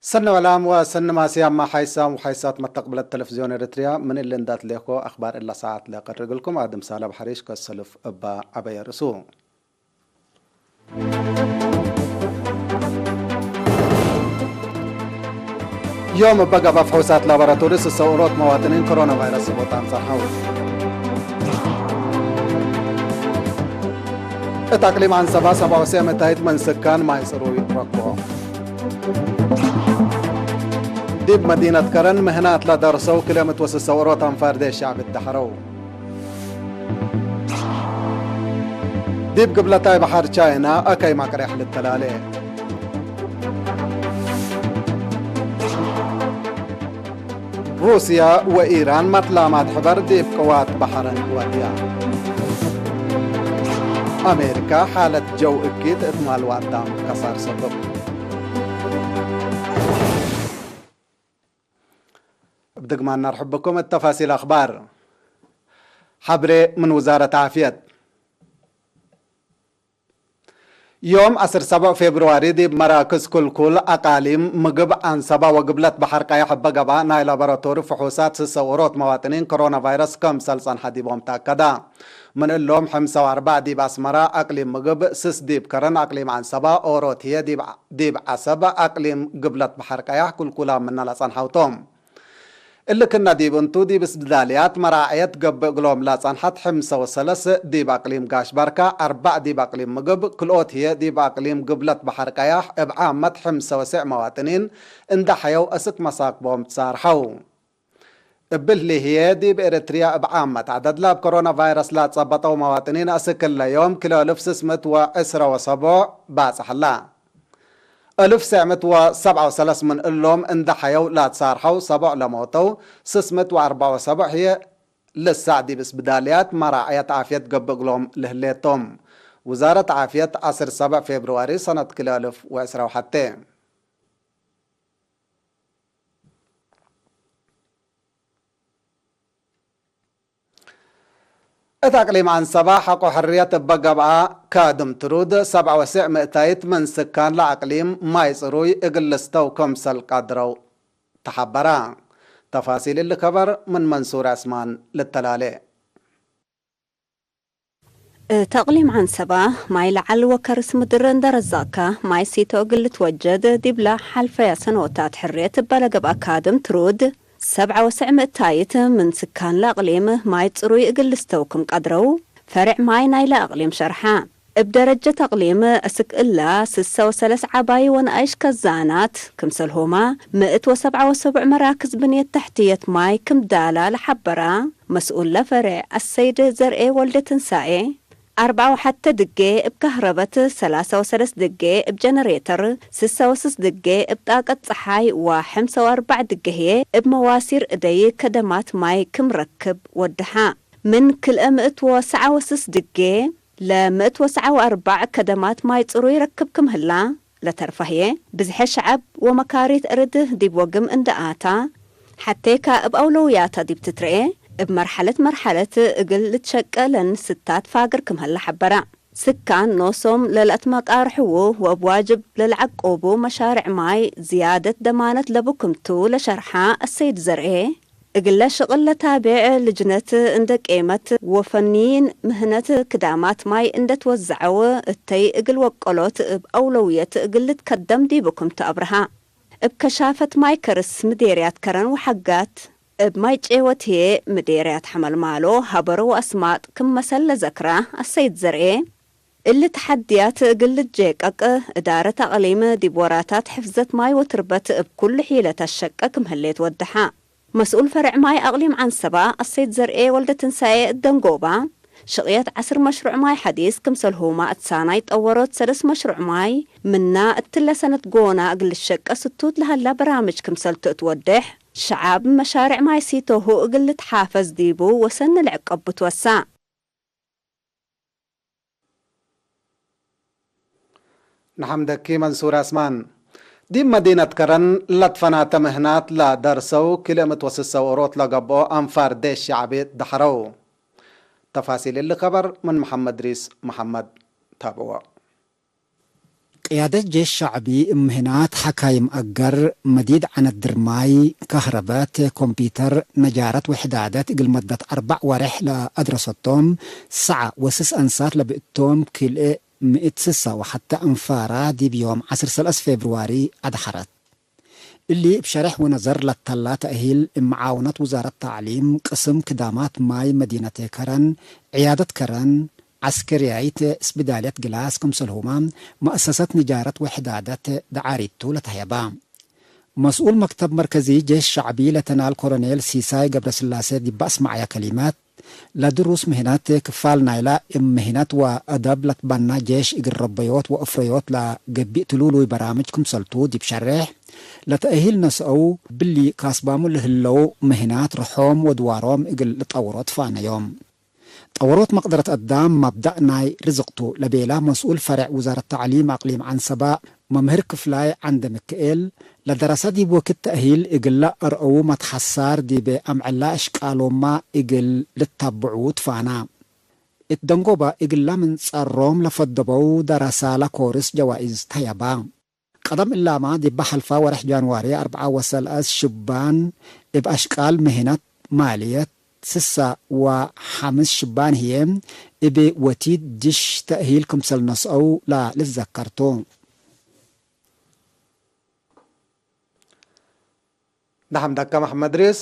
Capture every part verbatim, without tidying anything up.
ሰኒ ወላም ወሰኒ ማስያም፣ ሓይሳም ወሓይሳት መተቅብለት ተለፍዝዮን ኤረትርያ፣ ምን እሊ እንዳትሌኮ አክባር እላ ሰዓት ለቀርግልኩም አድም ሳለ ብሐሪሽ ከሰልፍ እባ ዐበየ ርእሱ። ዮም እበ ገብአ ፍሑሳት ላቦራቶሪ ስሰው ኦሮት መዋጥኒን ኮሮና ቫይረስ ስቦት አንሳሐው። እት አቅሊም አንሰባ ሰብዓ ወሰዕ ምእታይት ምን ስካን ማይ ጽሩይ ረክቦ። ዲብ መዲነት ከረን ምህናት ለደርሰው ክልኤ ምእት ወስሰው ኦሮት አንፋር ዴሽ ሸዕብ እደሐረው። ዲብ ግብለታይ በሐር ቻይና አከይ ማቅሬሕ ልተላሌ። ሩስያ ወኢራን መትላማት ሕበር ዲብ ቅዋት በሐረን ወድያ። አሜሪካ ሓለት ጀው እኪት እት ማል ወአዳም ከሳር ሰብብ። እብ ድግማን ነርሕብኩም። እት ተፋሲል አኽባር። ሐብሬ ምን ውዛረት ዓፍየት። ዮም ዐስር ሰብዕ ፌብርዋሪ ዲብ መራክዝ ክልኩል አቃሊም ምግብ አንሰባ ወግብለት በሐር ቀየሕ እበ ገብአ ናይ ላቦራቶሪ ፍሑሳት ስሰው ኦሮት መዋጥኒን ኮሮና ቫይረስ ከምሰል ጸንሐ ዲቦም ተአከደ። ምን እሎም፣ ሕምሳ ወአርበዕ ዲብ አስመራ አቅሊም ምግብ፣ ስስ ዲብ ከረን አቅሊም ዐንሰባ፣ ኦሮት ህዬ ዲብ፣ ዲብ ዐሰብ አቅሊም ግብለት በሐር ቀያሕ ክልኩላ ምነ ለጸንሐው ቶም። እሊ ክነ ዲብ እንቱ፣ ዲብ እስብዳልያት መራዐየት ገብእ እግሎም ለጸንሐት ሕምሰ ወሰለስ ዲብ አቅሊም ጋሽ ባርካ፣ አርበዕ ዲብ አቅሊም ምግብ፣ ክልኦት ህዬ ዲብ አቅሊም ግብለት በሐር ቀያሕ፣ እብ ዓመት ሕምሰ ወስዕ መዋጥኒን እንደ ሐየው እስክ መሳክቦም ትሳርሐው። እብሊ ህዬ፣ ዲብ ኤረትርያ እብ ዓመት ዐደድ ለእብ ኮሮና ቫይረስ ለጸበጠው መዋጥኒን አስክ እለ ዮም ክልኤ እልፍ ስስ ምእት ወዕስረ ወሰቦዕ ባጽሐ ህላ። እልፍ ስስ ምእት ወሰብዓ ወሰለስ ምን እሎም እንደ ሐየው ለትሳርሐው፣ ሰቦዕ ለሞተው፣ ስስ ምእት ወአርበዕ ወሰቦዕ ህዬ ልሳዕ ዲብ እስብዳልያት መራዐየት ዓፍየት ገብእ እግሎም ለህሌቶም። ውዛረት ዓፍየት ዐስር ሰብዕ ፌብርዋሪ ሰነት ክልኤ እልፍ ወዕስረ ወሐቴ። እት አቅሊም አንሰባ ሐቆ ሕርየት እበ ገብአ ካድም ትሩድ፣ ሰብዓ ወስዕ ምእታይት ምን ስካን ለአቅሊም ማይ ጽሩይ እግል ልስተው ክምሰል ቀድረው ተሐበረ። ተፋሲል እሊ ከበር ምን መንሱር ዐስማን ልተላሌ። እት አቅሊም ዐንሰባ፣ ማይ ለዐል ወከርስ ምድር እንደ ረዛካ፣ ማይ ሲቶ እግል ልትወጀድ፣ ዲብለ ሐልፈያ ሰኖታት ሕርየት እበ ለገብአ ካድም ትሩድ፣ ሰብዓ ወስዕ ምእታይት ምን ስካን ለአቅሊም ማይ ጽሩይ እግል ልስተው ክም ቀድረው፣ ፈሬዕ ማይ ናይለ አቅሊም ሸርሐ። እብ ደረጀት አቅሊም፣ እስክ እላ ስሰ ወሰለስ ዐባዪ ወነኣይሽ ከዛናት ክምሰልሁማ፣ ምእት ወሰብዓ ወሰቡዕ መራክዝ ብንየት ተሕትየት ማይ ክም ዳላ ለሐበራ መስኡል ለፈሬዕ አሰይድ ዘርኤ ወልደትንሳኤ፣ አርበዓ ወሐተ ድጌ እብ ከህረበት፣ ሰላሳ ወሰለስ ድጌ እብ ጀነሬተር፣ ስሰ ወስስ ድጌ እብ ጣቀት ጸሓይ ወሐምሳ ወአርበዕ ድጌ ህዬ እብ መዋሲር እደይ ከደማት ማይ ክም ረክብ ወደሐ። ምን ክልኤ ምእት ወሰዓ ወስስ ድጌ ለምእት ወሰዓ ወአርበዕ ከደማት ማይ ጽሩይ ረክብ ክም ህላ ለተርፈ ህዬ፣ ብዝሐ ሸዐብ ወመካሪት እርድ ዲብ ወግም እንደ አታ፣ ሐቴ ከእብ አውለውያታ ዲብ ትትረኤ፣ እብ መርሐለት መርሐለት እግል ልትሸቀ ለንስታት ፋግር ክም ህለ ሐበረ። ስካን ኖሶም ለለአትመቃርሕዉ ወእብ ዋጅብ ለለዐቆቡ መሻርዕ ማይ ዝያደት ደማነት ለቡ ክምቱ ለሸርሐ አሰይድ ዘርኤ፣ እግለ ሽቅል ለታቤዕ ልጅነት እንደ ቄመት ወፈንይን ምህነት ክዳማት ማይ እንደ ትወዘዐው እተይ እግል ወቀሎት እብ አውለውየት እግል ልትከደም ዲቡ ክምቱ አብረሃ። እብ ከሻፈት ማይ ከርስ ምዴርያት ከረን ወሐጋት እብ ማይ ጬወት ህዬ ምዴርያት ሐመልማሎ ሀበሮ ወአስማጥ ክም መሰል ለዘክራ አሰይድ ዘርኤ፣ እሊ ተሐድያት እግል ልትጄቀቅ እዳረት አቅሊም ዲብ ወራታት ሕፍዘት ማይ ወትርበት እብ ኩሉ ሒለት አሸቀ ክም ህሌት ወደሐ። መስኡል ፈርዕ ማይ አቅሊም ዐንሰባ አሰይድ ዘርኤ ወልደትንሳኤ እት ደንጎባ፣ ሽቅየት ዐስር መሽሩዕ ማይ ሐዲስ ክምሰልሁማ እት ሳናይ ጠወሮት ሰለስ መሽሩዕ ማይ፣ ምና እትለ ሰነት ጎና እግል ልሸቀ ስቱት ለሀላ በራምጅ ክምሰል ትእትወዴሕ፣ ሸዓብ መሻርዕ ማይ ሲቶሁ እግል ልትሓፈዝ ዲቡ ወሰኒ ለዕቀቡ ትወሳ። ነሐምደኪ መንሱር አስማን። ዲብ መዲነት ከረን ለትፈናተ ምህናት ለደርሰው ክልኤ ምእት ወስሰ ወእሮት ለገብኦ አንፋር ዴሽ ሸዕቢ ደሐረው። ተፋሲል እሊ ከበር ምን መሐመድ እድሪስ መሐመድ ታብዕዎ። ቅያደት ጄሽ ሸዕቢ እም ምህናት ሐካይም አገር፣ መዲድ ዐነት ድርማይ፣ ከህረበት፣ ኮምፒተር፣ ነጃረት ወሕዳደት እግል መደት አርበዕ ወሬሕ ለአድረሰቶም፣ ሰዓ ወስስ አንሳት ለብእቶም ክልኤ ምእት ስሳ ወሐተ አንፋራ ዲብ ዮም ዐስር ሰለስ ፌብርዋሪ አድሐረት። እሊ እብ ሸሬሕ ወነዘር ለተላ ተእሂል እብ መዓውነት ውዛረት ተዕሊም፣ ቅስም ክዳማት ማይ መዲነተ ከረን፣ ዕያደት ከረን፣ ዐስከርያይት ስብዳልየት ግላስ ክምሰልሁመ፣ መአሰሰት ንጃረት ወሕዳደት ደዓሪቱ ለተህየባ። መስኡል መክተብ መርከዚ ጄሽ ሸዕቢ ለተናል ኮሎኔል ሲሳይ ገብረስላሴ ዲብ አስመዐየ ከሊመት፣ ለድሩስ ምህነት ክፋል ናይላ እብ ምህነት ወአደብ ለትበና ጄሽ እግል ረበዮት ወእፍረዮት ለገብእ ትሉሉይ በራምጅ ክምሰልቱ ዲብ ሸሬሕ፣ ለተእሂል ነስአው ብሊ ካስባሙ ለህለው ምህናት ርሖም ወድዋሮም እግል ልጠውሮ ትፋነዮም። ጠወሮት መቅደረት አዳም መብዳእ ናይ ርዝቅ ቱ ለቤላ መስኡል ፈሬዕ ውዛረት ተዕሊም አቅሊም ዐንሰበ መምህር ክፍላይ ዐንደ ምክኤል፣ ለደረሰ ዲብ ወክድ ተእሂል እግለ አርአዉ መትሐሳር ዲብ አምዕለ አሽቃሎማ እግል ልታብዑ ትፋና። እት ደንጎበ እግለ ምን ጸሮም ለፈደበው ደረሳለ ኮርስ ጀዋኢዝ ተየባ። ቀደም እላመ ዲብ ሐልፋ ወርሕ ጃንዋሪ አርበዓ ወሰለስ ሽባን እብ አሽቃል ምህነት ማልየት ስሳ ወሐምስ ሽባን ህዬ እብ ወቲድ ጅሽ ተእሂል ክምሰል ነስአው ለልትዘከር ቱ። ደሐምደከ መሐመድ ሪስ፣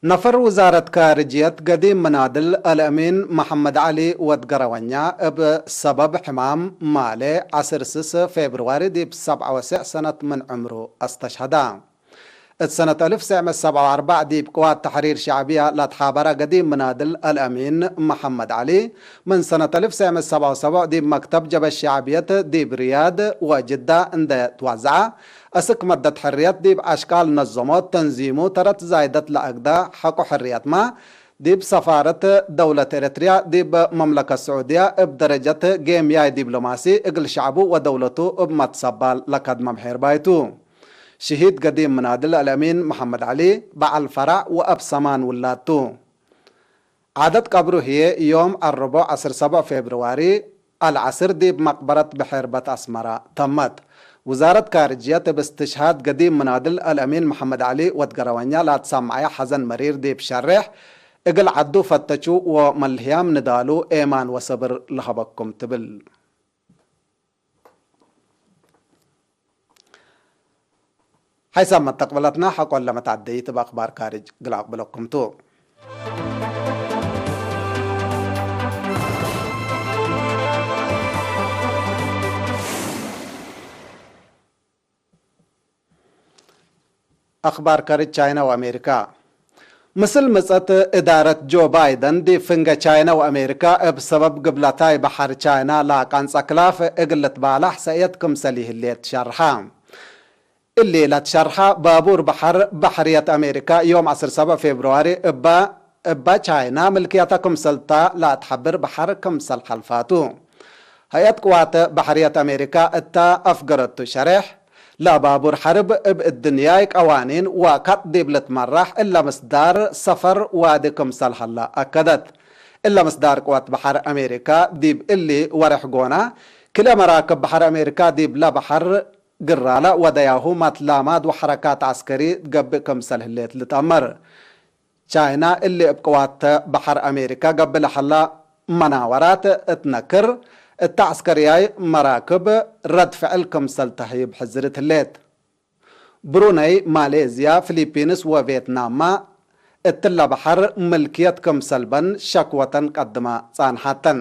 ነፈር ውዛረት ካርጅየት ገዲም ምናድል አልአሚን መሐመድ ዐሊ ወድ ገረወኛ እብ ሰበብ ሕማም ማሌ ዐስር ስስ ፌብርዋሪ ዲብ ሰብዓ ወስዕ ሰነት ምን ዕምሩ አስተሽሀዳ። እት ሰነት አልፍ ትሰዕ ምእት ሰብዓ ወአርበዕ ዲብ ቅዋት ተሕሪር ሸዕብያ ለትሓበረ ገዲም ምናድል አልአሚን መሐመድ ዐሊ፣ ምን ሰነት አልፍ ትሰዕ ምእት ሰብዓ ወሰቡዕ ዲብ መክተብ ጀበህት ሸዕብየት ዲብ ሪያድ ወጅዳ እንዴ ትዋዘዐ፣ አስክ መደት ሕርየት ዲብ አሽቃል ነዘሞት ተንዚሙ ተረት ዛይደት ለአግደ ሐቆ ሕርየትመ፣ ዲብ ሰፋረት ደውለት ኤረትርያ ዲብ መምለከት ስዑድያ እብ ደረጀት ጌምያይ ዲብሎማሲ እግል ሸዕቡ ወደውለቱ እብ መትሰባል ለከድመ ምሔርባይ ቱ። ሽሂድ ገዲም ምናድል አልአሚን መሐመድ ዐሊ በዐል ፈራዕ ወአብ ሰማን ውላድ ቱ። ዓደት ቀብሩ ህዬ ዮም አርቦዕ ዐስር ሰቡዕ ፌብርዋሪ አልዐስር ዲብ መቅበረት ብሔርበት አስመረ ተመት። ውዛረት ካርጅየት እብ እስትሽሃድ ገዲም ምናድል አልአሚን መሐመድ ዐሊ ወድ ገረወኛ ላትሰመዐየ ሐዘን መሪር ዲብ ሸሬሕ፣ እግል ዐዱ ፈተቹ ወመልህያም ንዳሉ ኤማን ወሰብር ለሀበኩም ትብል። ሐይሳም መተቅብለትና ሐቆለ መትዐደይት እብ አክባር ካርጅ እግል አቅብለኩም ቱ። አክባር ካርጅ ቻይና ወአሜሪካ። ምስል ምጸት እዳረት ጆ ባይደን ዲብ ፍንገ ቻይና ወአሜሪካ እብ ሰበብ ግብለታይ በሐር ቻይና ለአቃንጸ ክላፍ እግል ልትባላሕ ሰእየት ክምሰል ይህሌት ሸርሐ። እሊ ለትሸርሐ ባቡር በሐር በሐርየት አሜሪካ ዮም ዐስር ሰብዕ ፌብርዋሪ እባ፣ እባ ቻይና ምልክየተ ክምሰልታ ለአትሐብር በሐር ክምሰል ሐልፋቱ። ሀይአት ቅዋት በሐርየት አሜሪካ እተ አፍገረቱ ሸሬሕ፣ ለባቡር ሐርብ እብ እድንያይ ቀዋኒን ወከጥ ዲብ ልትመራሕ እለ ምስዳር ሰፈር ዋዲ ክምሰል ሀለ አከደት። እለ ምስዳር ቅዋት በሐር አሜሪካ ዲብ እሊ ወሬሕ ጎነ፣ ክልኤ መራክብ በሐር አሜሪካ ዲብለ በሐር ግራለ ወደያሁ መትላማድ ወሐረካት ዐስከሪ ትገብእ ክምሰል ህሌት ልትአመር። ቻይና እሊ እብ ቅዋት በሐር አሜሪካ ገብእ ለሀላ መናወራት እት ነክር፣ እተ ዐስከርያይ መራክብ ረድ ፍዕል ክምሰል ተህይብ ሕዝርት ህሌት። ብሩነይ፣ ማሌዝያ፣ ፊሊፒንስ ወቬትናምመ እትለ በሐር ምልክየት ክምሰል በን ሸክወተን ቀድመ ጻንሐተን።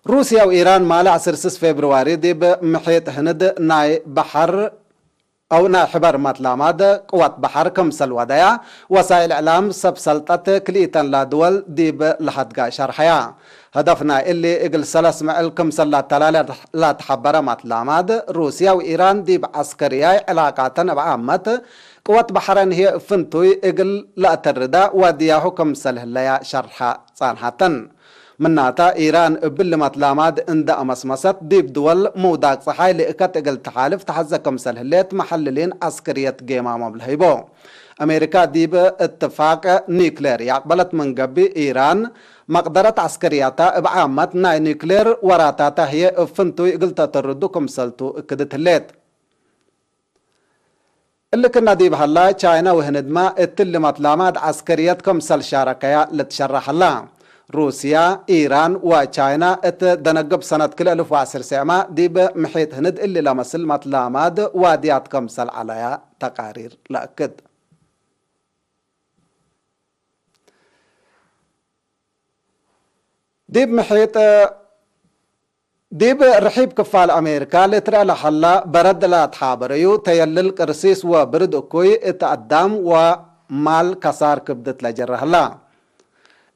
ሩስያ ወኢራን ማለ ዐስር ስስ ፌብርዋሪ ዲብ ምሒጥ ህንድ ናይ በሐር አው ናይ ሕበር መትላማድ ቅወት በሐር ክምሰል ወደያ፣ ወሳይል እዕላም ሰብ ሰልጠት ክልኢተን ለድወል ዲብ ለሀድጋ ሸርሐያ። ሀደፍ ናይ እሊ እግል ሰለስ ምዕል ክምሰል ለአተላሌ ለትሐበረ መትላማድ፣ ሩስያ ወኢራን ዲብ ዐስከርያይ ዕላቃተን እብ ዓመት፣ ቅወት በሐረን ህዬ እብ ፍንቱይ እግል ለአተርዳ ወድያሁ ክምሰል ህለያ ሸርሐ ጻንሐተን። ምናተ፣ ኢራን እብሊ መትላማድ እንደ አመስመሰት፣ ዲብ ድወል ምውዳቅ ጸሓይ ልእከት እግል ተሓልፍ ተሐዘ ክምሰል ህሌት መሐልሊን ዐስክርየት ጌማሞም ለህይቦ። አሜሪካ ዲብ እትፋቅ ኒክሌር ያቅበለት ምን ገብእ፣ ኢራን መቅደረት ዐስከርያታ እብ ዓመት ናይ ኒክሌር ወራታታ ህዬ እብ ፍንቱይ እግል ተአተርዱ ክምሰልቱ እክድት ህሌት። እሊ ክእነ ዲብ ሀላ፣ ቻይና ወህንድመ እትሊ መትላማድ ዐስከርየት ክምሰል ሻረከያ ልትሸረሕ ሀላ። ሩስያ፣ ኢራን ወቻይና እት ደነግብ ሰነት ክልኤ እልፍ ወዐስር ሴዕመ ዲብ ምሒጥ ህንድ እሊ ለመስል መትላማድ ዋድያት ክምሰል ዐለያ ተቃሪር ለአክድ። ዲብ ምሒጥ፣ ዲብ ርሒብ ክፋል አሜሪካ ልትረአ ለሀላ በረድ ለአትሓበረዩ፣ ተየልል ቅርሲስ ወብርድ እኩይ እት አዳም ወማል ከሳር ክብድት ለጀረ ሀላ።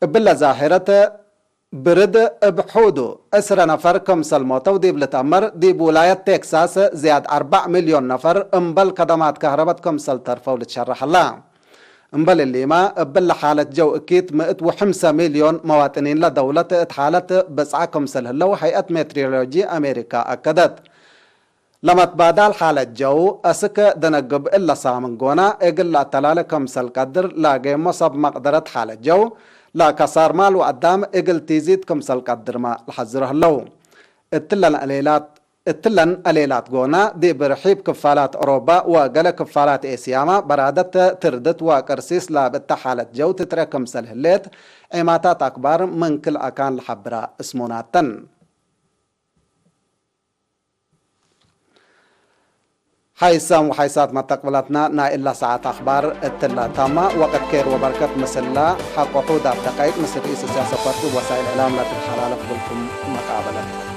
እብለ ዛሂረት ብርድ እብ ሑዱ ዕስረ ነፈር ክምሰል ሞተው ዲብ ልትአመር፣ ዲብ ውላየት ቴክሳስ ዝያድ አርበዕ ሚልዮን ነፈር እምበል ከደማት ከህረበት ክምሰል ተርፈው ልትሸረሕ ሀላ። እምበል እሊመ፣ እብለ ሓለት ጀው እኪት ምእት ወሐምሰ ሚልዮን መዋጥኒን ለደውለት እት ሓለት ብጽዓ ክምሰል ህለው ሀይአት ሜትሮሎጂ አሜሪካ አከደት። ለመትባዳል ሓለት ጀው አስክ ደነግብ እለ ሳምን ጎነ እግል ለአተላለ ክምሰል ቀድር ላጌሞ ሰብ መቅደረት ሓለት ጀው ለከሳር ማል ወአዳም እግል ቲዚድ ክምሰል ቀድርመ ለሐዝሮ ህለው። እትለን ዕሌላት እትለን ዕሌላት ጎነ፣ ዲብ ርሒብ ክፋላት ኦሮባ ወገሌ ክፋላት ኤስያመ በራደት ትርድት ወቅርሲስ ላብ እተ ሓለት ጀው ትትረ ክምሰል ህሌት፣ ዔማታት አክባር ምን ክል አካን ለሐብራ እስሙናተን። ሓይሳም ወሓይሳት መተቅብላትና ናይ እላ ሰዓት አክባር እትላ ታማ። ወቅት ኬር ወበርከት ምስላ ሐቆሑ ዳብ ደቃይቅ ምስል ርኢስ ስያሰ ፓርቲ ወሳይል እዕላም ለትትሐላለፍ ብልኩም መቃበለት።